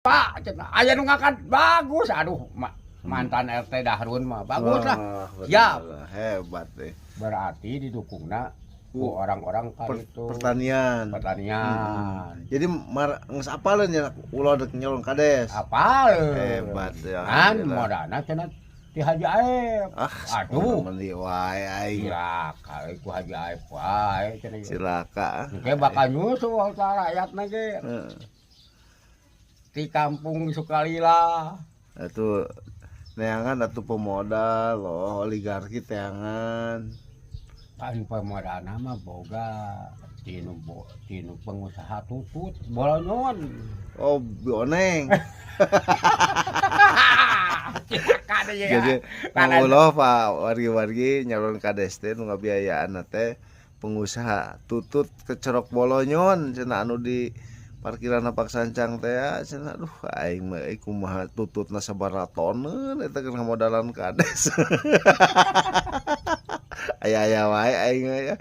Pak, cenah aya nu ngangkat bagus. Aduh, mantan RT Dahrun mah bagus lah. Wah, bener Siap. lah, hebat deh. Berarti didukungna ku orang-orang kan itu pertanian. Pertanian. Jadi mar geus apaleun ya ulah dek nyalon kades. Apal. Hebat ya. Kan alhamdulillah. modalna cenah ti Haji Aep. Ah, Aduh. meni wae aing. Cilaka ku Haji Aep wae cenah. Cilaka. Engke bakal nyusul ka rakyatna ge di kampung Sukalila. Itu neangan atuh pemodal loh, oligarki teangan. Kan pemodalna mah boga tinu pengusaha tutut bolonyon. Oh, bioneng. Cilaka deh ya. Jadi ulah, Pak, wargi-wargi nyalon kades teh nu ngabiayaan teh pengusaha tutut kecerok bolonyon cenah, anu di parkiran Pak Sancang teh ya cenah. Aduh, aing mah euy, kumaha tututna sabaraha toneun eta keur ngamodalan kades. Aya-aya wae aing mah ya.